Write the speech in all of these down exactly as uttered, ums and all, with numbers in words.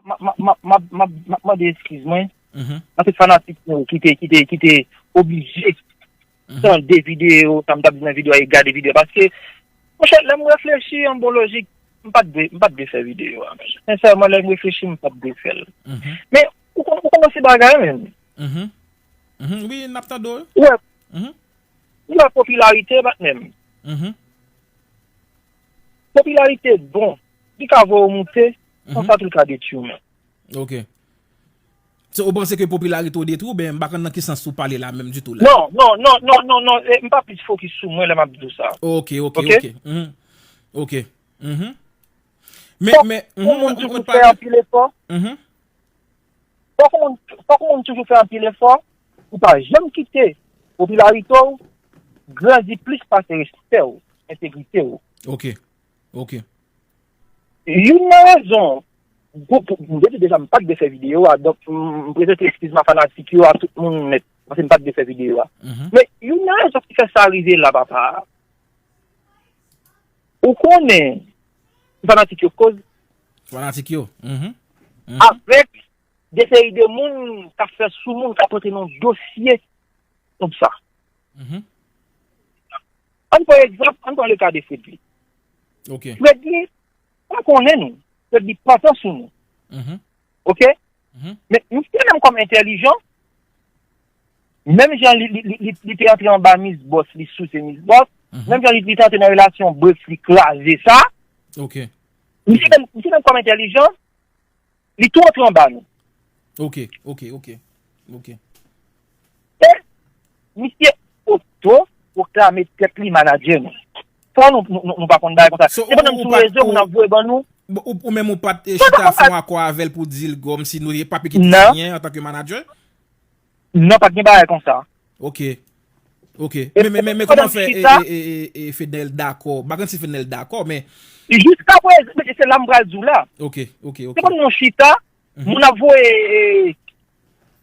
m ap mande eskiz mwen. Nan tout fanatik nou ki te, ki te, ki te oblije tande videyo, sa m t ap di nan videyo a, e gade videyo a. Paske, monchè, lè m reflechi an bon lojik, m pa t dwe, m pa t dwe fè videyo a. Sensèman, lè m reflechi, m pa t dwe fè l. Men, ou konn, ou konn se bagay, menm. Wi, n ap tande w. Ou wè, ou wè popilarite, patnè m. Popilarite bon, li ka voye w moute, konsa tou l ka detwi w menm. Ok. So, ou panse ke popilarite w detwi w, ben, m pa konn nan ki sans ou pale la menm ditou la. Non, non, non, non, non, non, e, m pa plis fokis sou mwen lè m ap di w sa. Ok, ok, ok. Ok. Men, men, fòk yon moun toujou fè anpil efò. Fòk yon moun, fòk yon moun toujou fè anpil efò pou pa janm kite popilarite w grandi plis pase respè w, entegrite w. Ok. Ok. Youn nan rezon, pou, pou, m te di deja, m pa t dwe fè videyo a, donk, m, m prezante eskiz m a fanatik yo, a tout moun nèt, paske m pa t dwe fè videyo a. Men, youn nan rezon ki fè sa rive la, papa, ou konnen, fanatik yo koz. Fanatik yo. Avèk de seri de moun k ap fè sou moun, k ap pote nan dosye konsa. Ann pran egzanp, ann pran le ka de Fredly. Ok. Fredly pa konnen nou. Fredly pa tan sou nou. Ok? Men misye menm kòm entèlijan, menm jan li, li, li, li, li te antre anba Miss Boss, li souse Miss Boss, menm jan li, li te antre nan relasyon Bref, li kraze sa. Ok. Misye menm, misye menm kòm entèlijan, li tou antre anba nou. Ok, ok, ok. Ok. E misye oto pwoklame tèt li manadjè nou. Sa nou, nou, nou, nou pa konn bagay konsa. So, se pandan m sou rezo, moun ap voye ban nou. Ou, ou menm ou pa t, eh, chita fè yon akò avè l pou di l kòmsi nou te pa pe kite anyen antanke manadjè? Non, pa t gen bagay konsa. Ok. Ok. Men, men, men, men kòman fè, e, e, e, e, e Fednel dakò? M pa konn si Fednel dakò, men. Jiska prezan, se la m pral di w la. Ok, ok, ok. Se kòm nou chita, moun ap voye, e,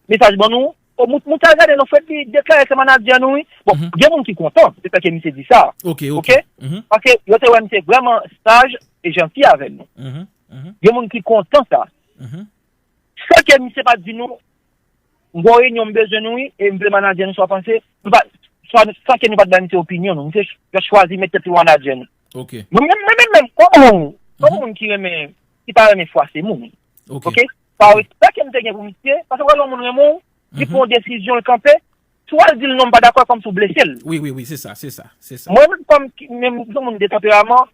mesaj ban nou. O, moun, moun sa gade non Fredly deklare se manadjè nou, wi. Bon, gen moun ki kontan, se sa ke misye di sa. Ok, ok. Paske yo te wè misye vrèman saj e janti avè nou. Gen moun ki kontan sa. San ke misye pa t di nou, m gon reyinyon, m bezwen nou, wi, e m vle manadjè nou, sa w panse, nou pa, sa, san ke nou pa t bay misye opinyon nou. Misye ch-, chwazi met tèt li manadjè nou. Ok. Mwen menm, mwen menm, menm, kòm moun, kòm moun ki renmen, ki pa renmen fwase moun. Ok. Ok? Pa respè ke m te gen pou misye, paske w wè lè yon moun renmen w, li pran yon desizyon, l kanpe, si w al di l non, m pa dakò, kòmsi w blese l. Wi, wi, wi, se sa, se sa, se sa. Mwen menm, kòm ki, menm, yon moun de tanperaman,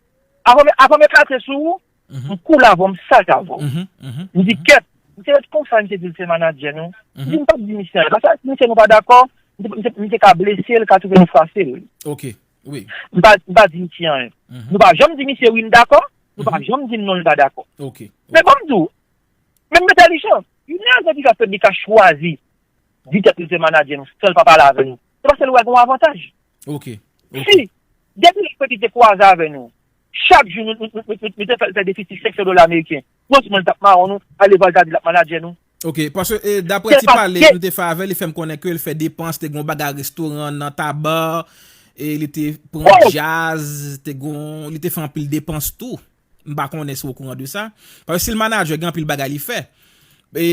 avan, avan m eklate sou ou, m koule avè w, m saj avè w. M di, kèt, misye ret konsa, misye di l se manadjè nou. M di, m p ap di misye anyen. Paske si misye nou pa dakò, m te, m te, m te ka blese l, ka twouve nou fwase l. Ok, wi. M pa, m pa di misye anyen. Nou pa janm di misye wi, m dakò, nou pa janm di m non, l pa dakò. Ok. Men ban m di w, menm entèlijan, youn nan rezon ki fè Fredly ka chwazi di tèt li se manadjè nou san l pa pale avè nou, se paske l wè gen yon avantaj. Ok, ok. Si, depi lè Fredly te kwaze avè nou, chak jou nou, nou, nou, nou, nou te fè, fè defisi senk san dola ameriken. Franchman, l t ap mawon nou, ale vwa l ta di l ap manadjè nou. Ok, paske, e, daprè ti pale nou te fè avè l, li fè m konnen ke l fè depans, te gen yon bagay restoran nan Taba, e li te pran djaz, te gen, li te fè anpil depans tou. M pa konnen si w okouran de sa. Paske si l manadjè, gen anpil bagay li fè. E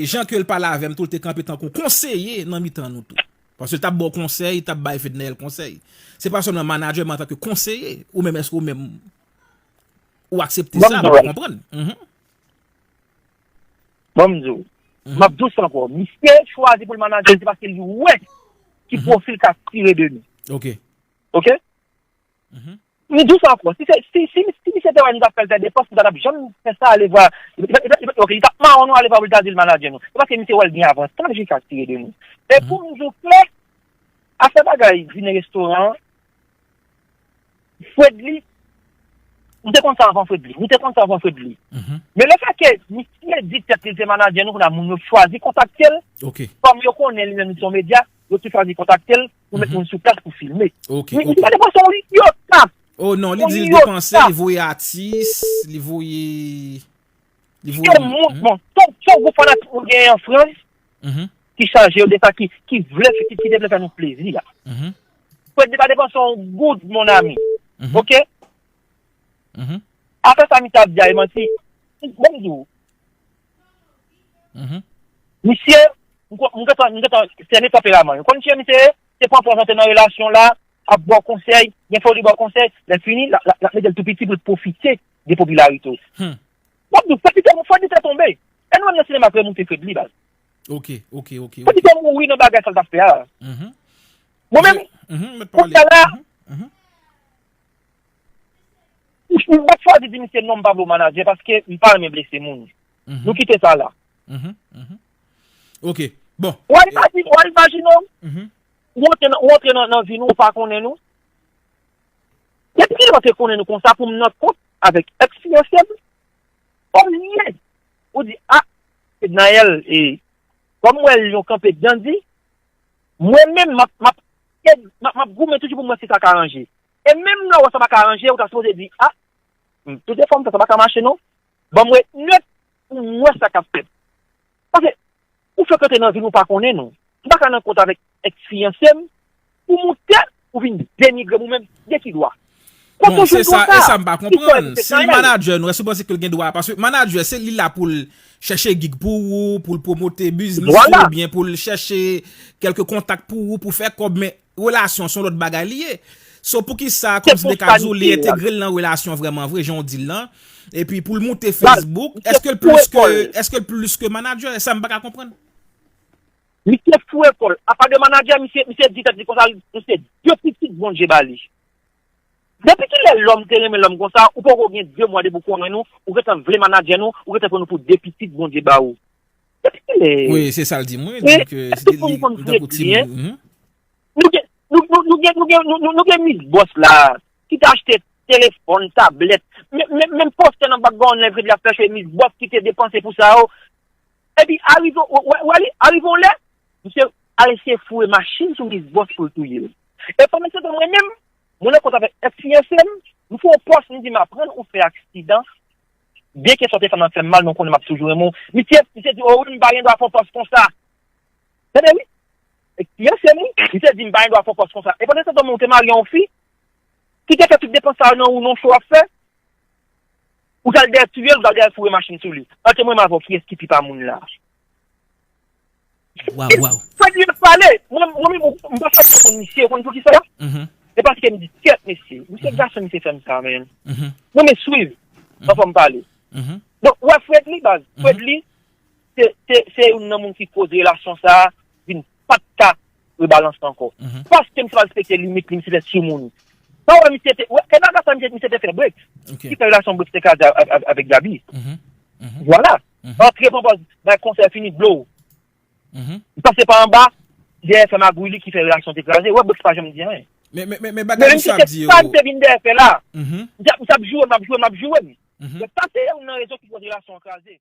jan ke l pale avè m tou, l te kanpe tankou konseye nan mitan nou tou. Paske l t ap ba w konsèy, l t ap bay Fednaelle konsèy. Se pa sèlman manadjè, men antanke konseye, ou menm, èske ou menm, ou aksepte sa, ou konprann? Ban m di w. M ap di w sa ankò. Misye chwazi pou l manadjè, se paske li wè ki pwofil k ap tire de nou. Ok. Ok? M di w sa ankò, si se, si, si, si misye te wè nou t ap fè l fè depans, nou pa t ap janm fè sa, ale vwa, ok, li t ap mawon nou, ale vwa pou l ta di l manadjè nou. Se paske misye wè l gen avantaj li ka tire de nou. E pou m di w klè, afè bagay dine restoran an, Fredly, m te konn sa avan Fredly, nou te konn sa avan Fredly. Men lefètke misye di tèt li se manadjè nou, kounye a moun yo chwazi kontakte l, kòm yo konnen li menm li se yon medya, yo tou chwazi kontakte l pou met moun sou plas pou filme. Ok, ok. Misye pa depanse yon iota. Oh non, li di l depanse, li voye atis, li voye, li voye. Bon, se yon gwoup fanatik nou genyen an Frans ki chaje yo de sa, ki, ki vle, ki, ki te vle fè nou plezi a. Fredly pa depanse yon goud, mon ami. Ok? Afè sa misye ap di a e manti. Bon, m di w, Mhm. Misye, m kon- m gentan m gentan sène tanperaman. Ou konn kijan misye ye? Se pran pòz antre nan relasyon la, ap ba w konsèy, gen foli ba w konsèy, lè fini, l ap l ap- l ap mete l tou piti pou l pwofite de popilarite w. Hmm. W ap di, fò di tèt, fò di tèt tonbe. E nou menm nan sinema k remoute Fredly, baz. Ok, ok, ok, ok. Fò di tèt mouri nan bagay sa l t ap fè a. Mhm. Mwen menm, mhm, mèt pale. Kounye a la, mhm, mhm. M pa t chwazi di misye non, m pa vle w manadjè paske m pa renmen blese moun. Mhm. Nou kite sa la. Mhm, mhm. Ok. Bon. Ou al imajine, ou al imajine w, mhm, ou antre nan, ou antre nan, nan vi nou, ou pa konnen nou. Depi kilè m te konnen nou konsa pou m nan kont avèk ex fiyanse m? Olye ou di, a, Ednaël, e, kòm m wè lyon kanpe dandi, mwen menm, m ap, m ap, m ap, m ap goumen toujou pou m wè si sa ka ranje. E menm lè w wè sa pa ka ranje, ou ta sipoze di, a, m, tout efò m fè, sa pa ka mache non. Ban m ret nèt pou m wè sa k ap fèt. Paske ou fèk antre nan vi m, ou pa konnen nou. M pa ka nan kont avèk ex fiyanse m pou moute ou vin denigre m ou menm de ki dwa? Bon, se sa, e sa m pa konprann. Si manadjè nou, èske w panse ke l gen dwa? Paske manadjè, se li la pou l chèche gig pou ou, pou l pwomote biznis ou, oubyen pou l chèche kèlke kontak pou ou, pou fè kòb, men relasyon se yon lòt bagay li ye. So, poukisa, kòmsi m te ka di w, li entegre l nan relasyon vrèman vre, jan w di l lan? Epi pou l moute Facebook, èske l plis ke, èske l plis ke manadjè? Sa m pa ka konprann. Misye foure kò l. Apa de manadjè, misye, misye di tèt li konsa, misye de pitit Bondye ba li. Depi kilè lòm te renmen lòm konsa, ou poko gen de mwa depi w konnen nou, ou gentan vle manadjè nou, ou gentan pran nou pou de pitit Bondye ba ou? Depi kilè? Wi, se sa l di mwen, li di ke se te li, tankou timoun. Nou gen, nou, nou, nou gen, nou gen, nou, nou, nou gen Miss Boss la, ki te achte telefòn, tablèt, men, men, menm pòstè nan background nan, epi l ap fè cho Miss Boss ki te depanse pou sa yo. Epi arive, w, w, w, arive yon lè, misye al eseye foure machin sou Miss Boss pou l touye l. E pandan se tan mwen menm, mwen nan kont avèk ex fiyanse m, m fè yon pòs, m di m aprann ou fè aksidan, byenke sa w te fè m nan fè m mal, men w konnen m ap toujou renmen w. Misye, misye di, o wi, m pa gen dwa fè yon pòs konsa. Tande wi. Ex fiyanse m wi, misye di m pa gen dwa fè yon pòs konsa. E pandan se tan mwen ou te marye yon fi, ki te fè tout depans sa yo nan ou nan cho w ap fè, ou t al dèyè touye l, ou t al dèyè foure machin sou li. Antre mwen menm avè w, kiyès ki pi pa moun la? Waw, waw. Fredly ap pale. Mwen, mwen menm, m pa fè konn misye, ou konn poukisa? Mhm. E paske m di, kèt, mesye, misye gason, misye fè m sa, men. Mhm. Mwen, men swiv, anfòm pale. Mhm. Donk, ou wè Fredly, baz, Fredly, se, se, se youn nan moun ki koz relasyon sa a vin pa t ka rebalanse ankò. Mhm. Paske misye pa respekte limit li, misye fè sou moun. Sa wè misye te, wè, e bagay sa misye, misye te fè Brix. Ok. Ki fè relasyon Brix te kraze a-, a-, a-, avèk Gaby. Mhm. Mhm. Vwala. Mhm. Antre pran pòz bay konsèy fini blow. Mhm. Li pase pa anba, dèyè fè magouy li ki fè relasyon te kraze. Wè Brix pa janm di anyen. Men, men, men, men bagay misye ap di yo. Sa misye vin dèyè fè la. Mhm. Misye ap, misye ap joure m, ap joure m, ap joure m. Mhm. Donk sa se youn nan rezon ki koz relasyon an kraze.